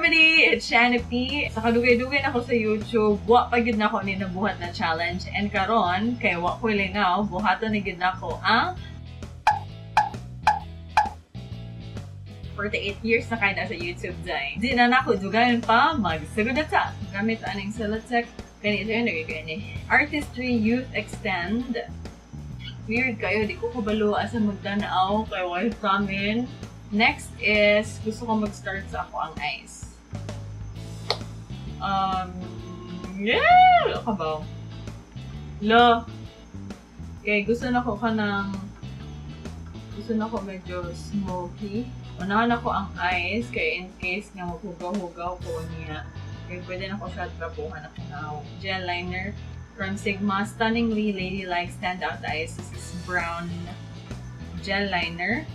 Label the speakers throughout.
Speaker 1: Everybody! It's Shanna P. Sa kadugay-dugay na ako sa YouTube, wa pa gyud nako ni nabuhat na challenge. And karon kay wa ko lingaw, buhaton na gyud nako ang 48 years na kay na sa YouTube day. Di na nako dugayon pa, magsugod na ta. Gamit aning Celeteque. Kani ito yun, nagigay ni Artistry Youth Extend. Weird kayo, di ko kabalo asa magtanaw kay wife ramen. Next is, gusto ko mag-start sa ako ang eyes. Yeah! Kabaw. Lo! Okay, gusto na ko ka ng, gusto na ko medyo smoky. Unahan ako ang eyes, kaya in case nga maghugaw-hugaw ko niya. Kaya pwede na ko siya trapuhan ako now. Gel liner from Sigma. Stunningly Ladylike Standout Eyes. This is brown gel liner.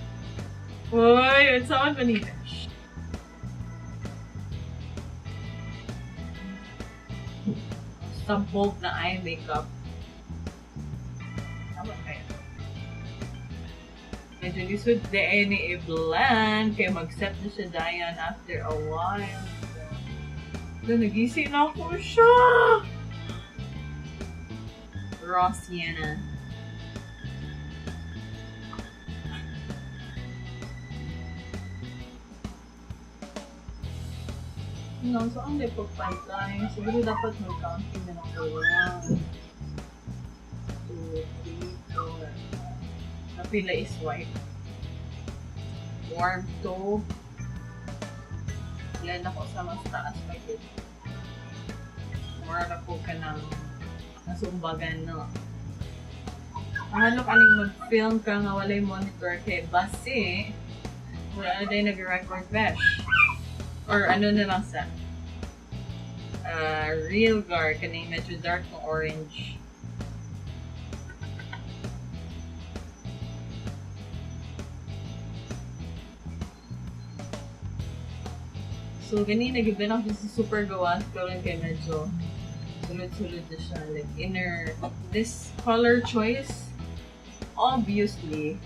Speaker 1: Uy, it's so bonita. Sabog na eye makeup. Tama kayo. Medyo lisod din ni i-blend. Kaya mag-set na siya dayan after a while. So, nagising na ako siya! Raw sienna. No, so ang lip of pipeline, siguro dapat mag-counting na ako. 1, 2, 3, 4. Napila is white. Warm to. Blend ako sa mas taas pa yun. More ako ka ng nasumbagan, no? Mahalo ka ning mag-film ka nga walay monitor kay basi. Wala na din nag-record besh. Or ano na lang sa Realgar, kaning medyo dark na orange. So, ganina, nag-blend ako sa super gawas, pero kay medyo sulod-sulod na siya. Like, inner, this color choice, obviously,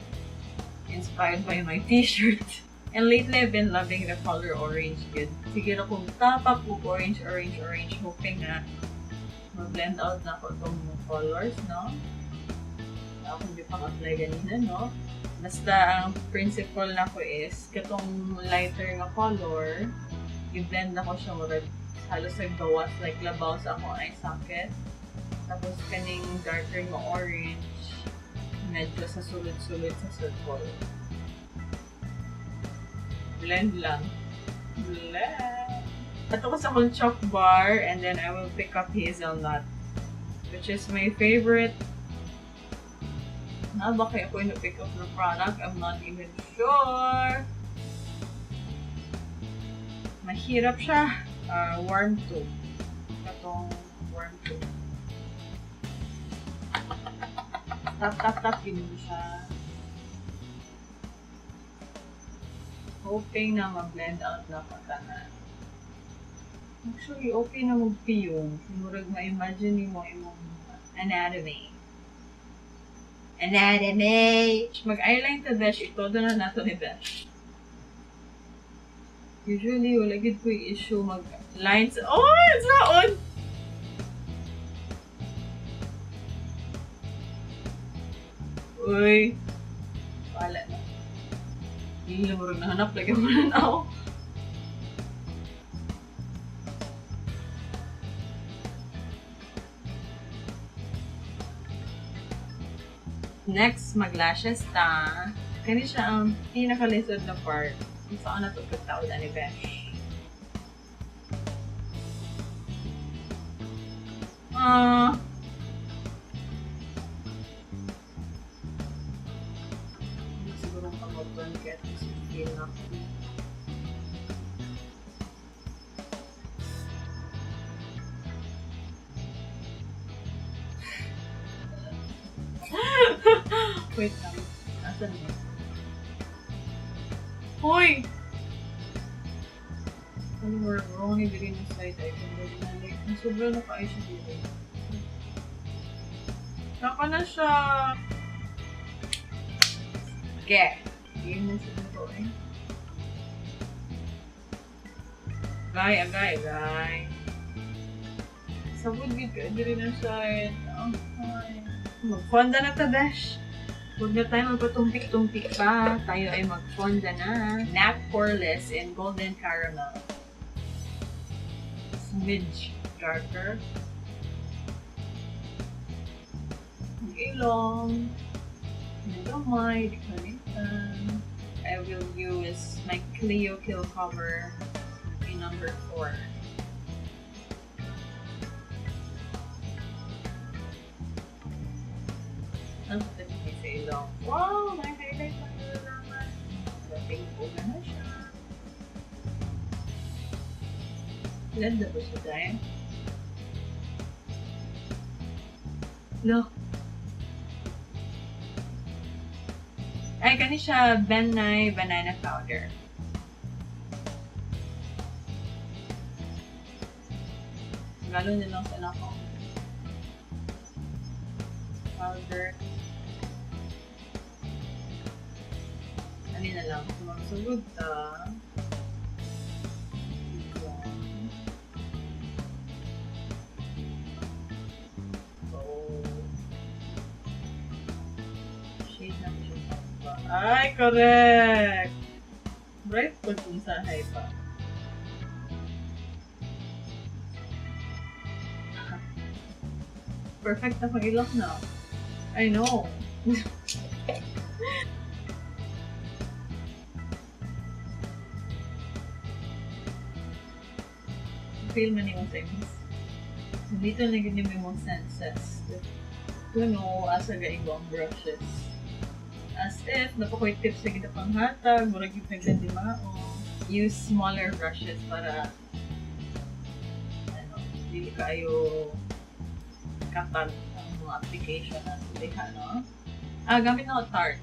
Speaker 1: inspired by my t-shirt. And lately, I've been loving the color orange. Good. Sige na kung top up og orange, orange, orange, hoping na mag-blend out na ako itong colors, no? Ako hindi pang apply ganina, no? Basta, ang principle na ko is, katong lighter nga color, i-blend na ko siya murag halos nagbawas, like labaw sa akong eye socket. Tapos, kaning darker nga orange, medyo sa sulod-sulod sa circle. Blend lang. Blend. Ato ko sa akong chalk bar, and then I will pick up hazelnut, which is my favorite. Na ba kaya ako na-pick up the product? I'm not even sure. Mahirap siya. Warm to. Katong warm to. Tap, tap, tap. Ganun siya. Hoping na mag-blend out na pagkanan. Actually, okay na mag-piyong. Murag ma-imagine mo imong anatomy. Anatomy! Mag-eyeline ta, Besh. Itodo na nato ni Besh. Usually, wala gid ko yung issue mag-lines. Oh, it's not on! Uy! Wala na. Hindi na murag nahanap. Lagi mo na ako. Next, mag-lashes ta. Kani siya ang pinakalisod na part. Kung saan na ito pagtaod ani Besh. Hindi siguro pag-turn kaya at least you feel na. Wait lang. Asan ba? Hoy! Ano mo, wrong ni diri na side eye. Kung na like, sobrang naka-eye siya diri. Naka na siya! Okay. Hindi mo siguro eh. Agay, agay, agay. Sabod gid ka diri na siya. Okay. Magfonda na ta, besh. Huwag na tayo magpatumpik-tumpik pa. Tayo ay magfonda na. MAC Poreless in Golden Caramel. Smidge darker. Ang ilong. Gamay, di kalimtan. I will use my Clio Kill Cover in number 4. Ang sa ilong. Wow! May highlight pa na naman. Dating uga na siya. Blend na ba siya tayo? Look. Ay, kani siya Ben Nye Banana Powder. Lalo na lang sa anak ko. Powder. Ano na lang? Magsugod ta. So, shade na siya. Ay, correct! Bright po kung sa high pa. Perfect na pag-ilok na. I know. Feel man yung things. Dito na ganyan yung mga senses. To know asa ga ibang brushes. As if, napakoy tips sa kita panghatag, murag yung nagdadimao. Use smaller brushes para ano, dili kayo kapag ang mga application na diha, no? Ah, gamit na ako Tarte.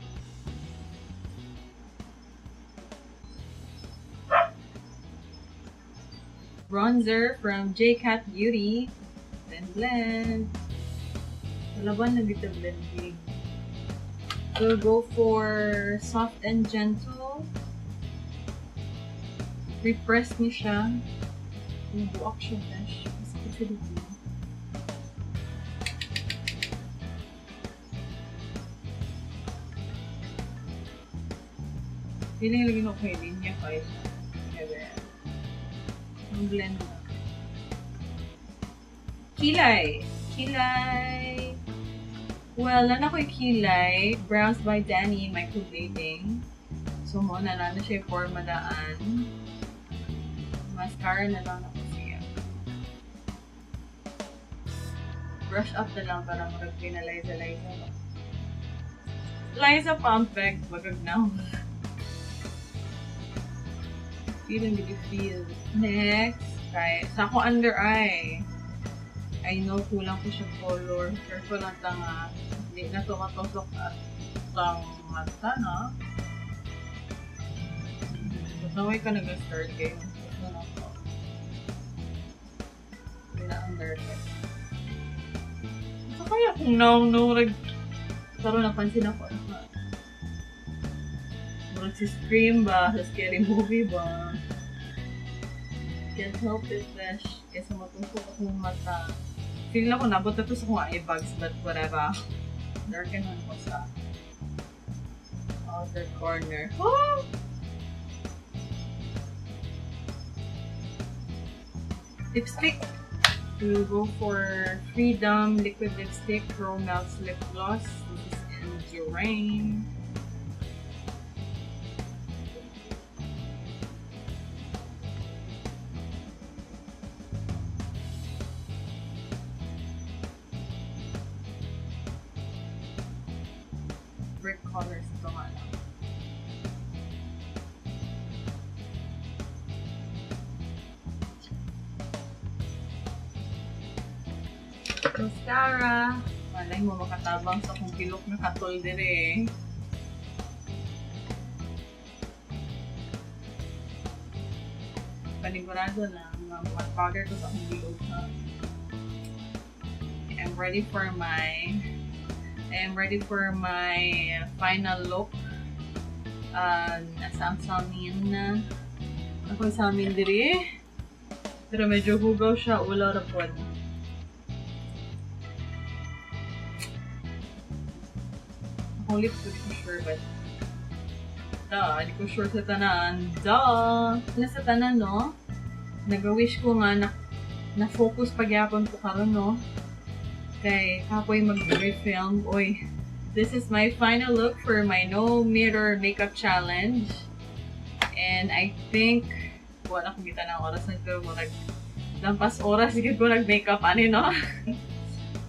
Speaker 1: Bronzer from JCat Beauty. Then blend. Laban na dito blending. We'll go for soft and gentle. Repress ni siya. Buak siya, besh. Masakit sa dito. Feeling lagi ko kay linya kayo siya. Kaya, ang blend na. Kilay! Kilay! Well, nana ko'y kilay. Brows by Danny Microblading. So, mo na na siya yung forma daan. Mascara na lang ako siya. Brush up na lang para murag pinaliza-liza ba. Liza Pampeg, bagag na. Feeling did you feel? Next, kay sa ako under eye. I know kulang ko siya color. Careful lang ta nga. Hindi na to matusok at tang mata na. Basta ka nag-start kayo. Basta na to. Hindi na under eye. Basta kaya kung no, no, rag... Pero napansin ako. Murag si Scream ba? Sa scary movie ba? Can't help it, besh. Kaysa matusok akong mata. Feeling ako nabot na to sa akong eye bags, but whatever. Darken ko sa outer corner. Oh! Lipstick. We'll go for Freedom Liquid Lipstick Pro Melts Lip Gloss. This is in Durain. Brick colors ito nga lang. Mascara. Malay mo makatabang sa kung pilok na katol dire. Panigurado na mag-powder ko sa akong bilog ha. I'm ready for my final look. Asa ang samin na. Ako sa amin diri. Pero medyo hugaw siya, ulaw ra pod. Akong lips ko, di ko sure, but duh, di ko sure sa tanan. Duh! Nasa tanan, no? Nag-wish ko nga na na-focus pagyapon ko karon, no? Kay kapoy mag-refilm. Oy, this is my final look for my no mirror makeup challenge. And I think wala akong kita ng oras na pero murag lampas oras gid ko nag-makeup ani, no?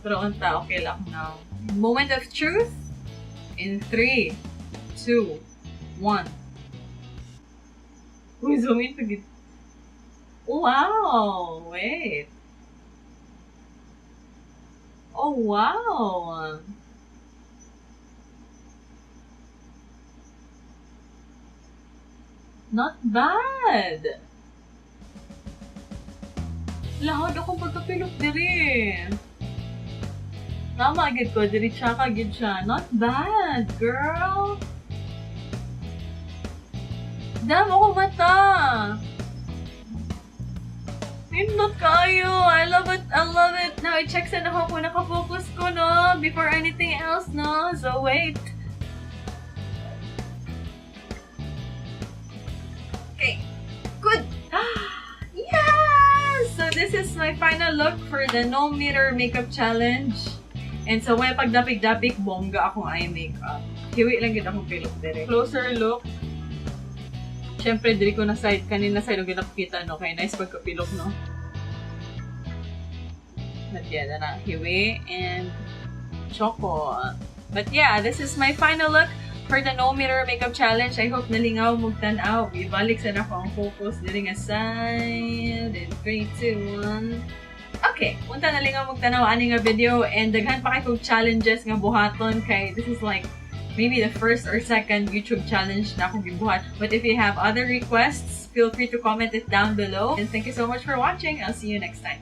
Speaker 1: Pero unta okay lang now. Moment of truth in 3, 2, 1. Uy, zoom in pag. Wow! Wait. Oh, wow! Not bad! Lahod akong pagkapilok diri. Tama gid ko, diri tsaka gid siya. Not bad, girl! Damn, ako mata! Nindot kayo! I love it! I love it! Now, i-check sa nako kung nakafocus ko, no? Before anything else, no? So, wait. Okay. Good! Yes! So, this is my final look for the No Mirror Makeup Challenge. And so, may pagdapik-dapik, bongga akong eye makeup. Hiwi lang gid akong pilok dire. Closer look. Siyempre, diri ko na side, kanina side, yung ginapakita, no? Kaya nice pagkapilok, no? But yeah, na hiwi and choco. But yeah, this is my final look for the No Mirror Makeup Challenge. I hope nalingaw mong tan-aw. Ibalik sa nako ang focus diri nga side. In 3, 2, 1. Okay, unta nalingaw mong tan-aw ani nga video and daghan pa kay kog challenges nga buhaton kay this is like maybe the first or second YouTube challenge na akong gibuhat. But if you have other requests, feel free to comment it down below. And thank you so much for watching. I'll see you next time.